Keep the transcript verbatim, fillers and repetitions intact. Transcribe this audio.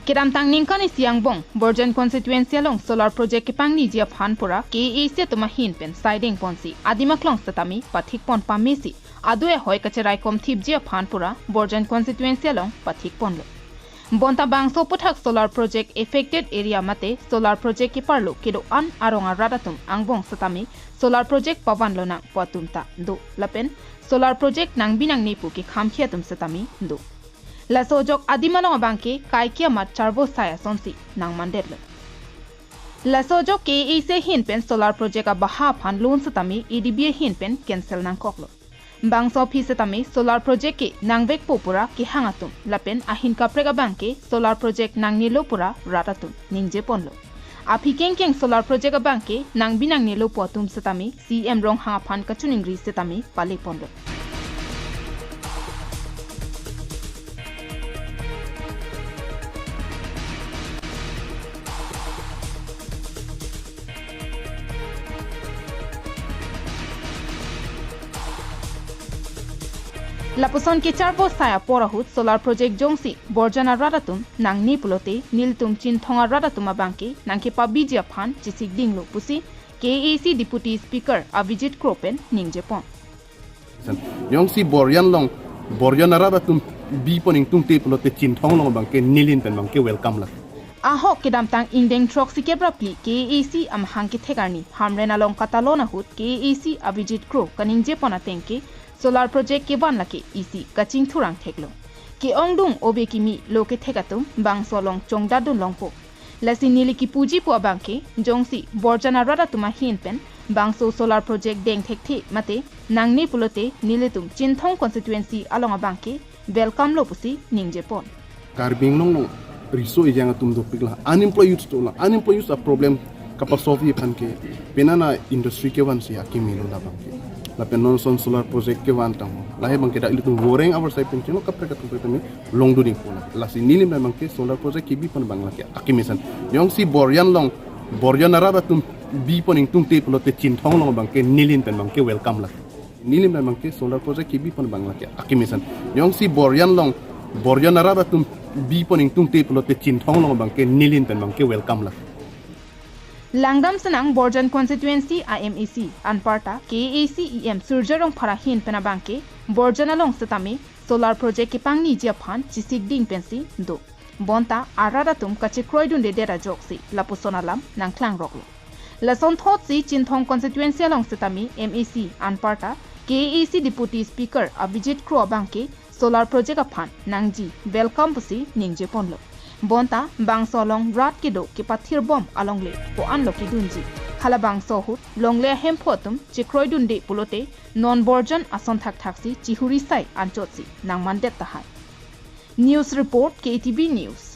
Kedamtang ningkan isi angbong Borjan constituency along solar project kepangniji aphan pura K A A C atum ahin pen saideng ponsi adim aklong setame pathik pon pamesi adui ahoi kacherai kom thipji aphan pura Borjan constituency along pathik ponlo. Bonta bangso aputhak solar project affected area mate solar project keparlo kedo-an arong arat atum angbong setame solar project pavanlonang pu atum ta do lapen solar project nangbi nangne pu kekhamkhi atum setame do. Laso ajok adim along abangke kaike amat charvo sai asonsi nangmandetlo. Laso ajok K A A C ahin pen solar project abaha aphan loan setame A D B ahin pen cancel nangkoklo. Bangso aphi setame solar project ke nangvekpo pura kehang atum lapen ahin kaprek abangke solar project nangnelo pura rat atum ningje ponlo. Aphi kengkeng solar project abangke nangbi nangnelo pu atum setame C M Ronghang aphan kachiningri setame pale ponlo. Lapuson kecharvo sai apor ahut solar project jongsi Borjan arat atum nangne pulote nelitum Chinthong arat atum abangke nangkepabiji aphan chesikdinglo pusi K A A C Deputy Speaker Avijit Kro pen ningje pon. Jongsi Borjan along, Borjan arat atum bipon ingtungte pulote Chinthong along abangke nelihin pen abangke welcome la. Ahok kedamtang ingdeng throksikep ra phli K A A C amahang kethek arni Hamren along katalon ahut K A A C Avijit Kro kaningje pon ateng ke solar project kevan lake isi kachingthurang theklo. Ke-ongdung ove kimi lo kethek atum bangso along chongdatdun longpo. Lasi neli kipuji pu abangke jongsi Borjan arat atum ahin pen bangso solar project deng thekthe mate nangne pulote nelitum Chinthong constituency along abangke welcome lo pusi ningje pon. Karbi Anglong along riso ejang atum dopik la, unemployed youth to la, unemployed youth a problem kapasolve aphan ke penana industry kevansi akimi lo labangke. Lapen non ason solar project kevantang lahai abangke dak ilitum voreng abar sai pen keno kaprek atum pen longdun ingpo la. Lasi nelihin pen abangke solar project kebi pon abang lake akimi ason. Jongsi Borjan along, Borjan arat atum bipon ingtungte pulote Chinthong along abangke nelihin pen abangke welcome la. Nelihin pen abangke solar project kebi pon abang lake akimi ason. Jongsi Borjan along, Borjan arat atum bipon ingtungte pulote Chinthong along abangke nelihin pen abangke welcome la. Langdam senang Borjan constituency a M A C anparta K A A C E M Surjya Rongphar ahin pen abangke Borjan along setame solar project kepangniji aphan chesikding pensi do. Bonta arat atum kachekroidundedet ajoksi lapuson alam nangklangroklo. Lason thotsi Chinthong constituency along setame M A C anparta K A A C Deputy Speaker Avijit Kro abangke solar project aphan nangji welcome pusi ningje ponlo. Bonta bangso along rat kedo kepathir bom alongle ko-an lo kedunji. Halabangso ahut longle ahemphu atum chekroidunde pulote non Borjan ason thakthaksi chihuri sai anchotsi nangmandet tahai. News report, K T V News.